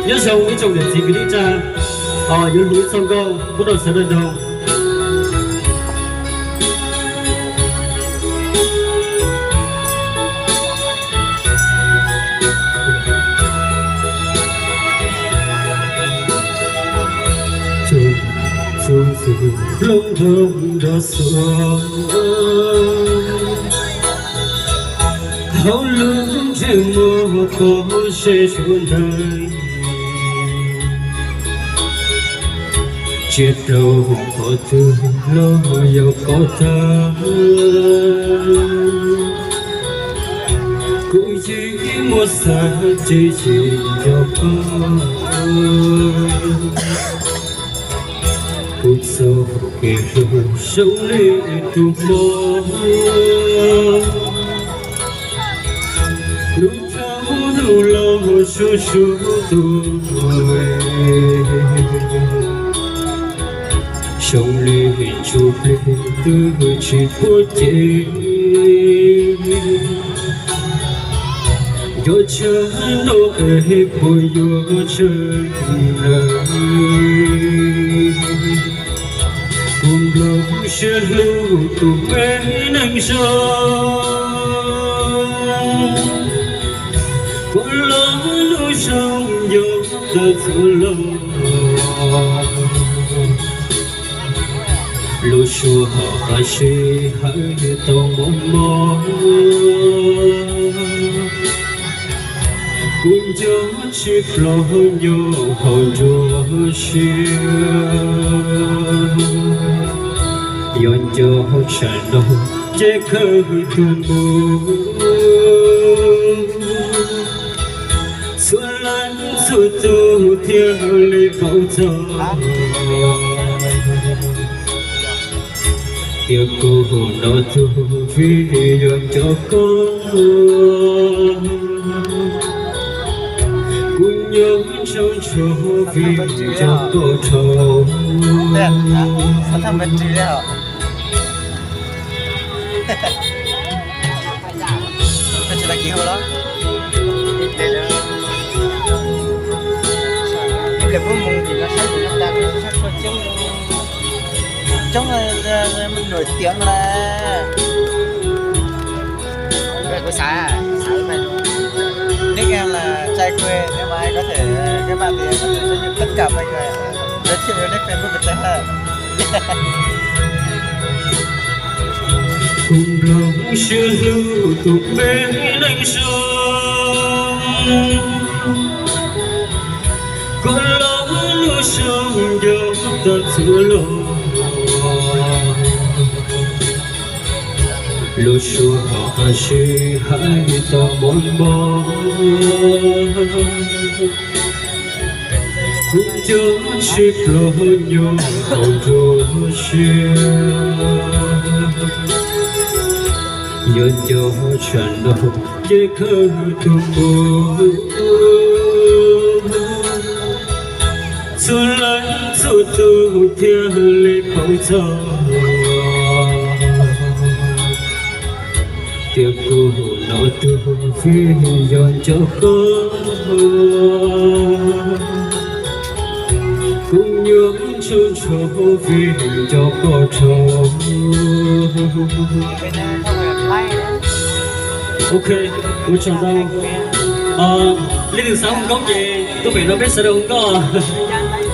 Nyob zoo ib tsoom niam txiv kwv tij neej tsa, yuav hlub txog nkauj pub rau sawv daws nrog. Txhua txhua hlob nrog nrog xuas, hauv lub ntsej muag pom seb suav ntawd. Tsiaj rau qhov twg los yog koj tag, kuv yeej muaj xav ces yeej yog koj. Kuv txoj kev hlub zoo li tus hmo, hnub rau hnub los suav suav tuaj, zoo li ntsuj plig twb tsis puab ceg. Yuav tsawg noj es puas yuav tsawg lawm, kuv nplooj siab hlub tus me neeg zoo, puab los lub zoo yog tag txhua los. Lub suab hauv qab sib hawm tau mob mob, kuv nco tsis ploj nyob hauv nruab siab. Yog nco tshaj no ces kawg tuag mus. Txhua leej txhua tus thiaj li paub txog tias kuv no tuag vim yog nco koj. Kuv nyob ntshaus ntsho vim nco koj dhau. Coob, nổi tiếng là Vậy của xã, xã của mình. Nick em là Trai Quê, nếu mà ai có thể, các bạn thì em có thể giới thiệu tất cả mọi người, giới thiệu cho nick Facebook của Trai Hận. Kuv nplooj siab hlub tus me neeg zoo, koj los lub zoo yog tag txhua los. Lub suab hauv qab sib hawm tau mob mob, kuv nco tsis ploj nyob hauv nruab siab. Yog nco tshaj no ces kawg tuag mus. Txhua leej txhua tus thiaj li paub txog tias kuv no tuag vim yog nco koj. Kuv nyob ntshaus ntsho vim nco koj dhau. Ok, ua tsaug ntau. Leej twg xav hu nkauj ces tuaj pem no peb sawv daws hu nkauj.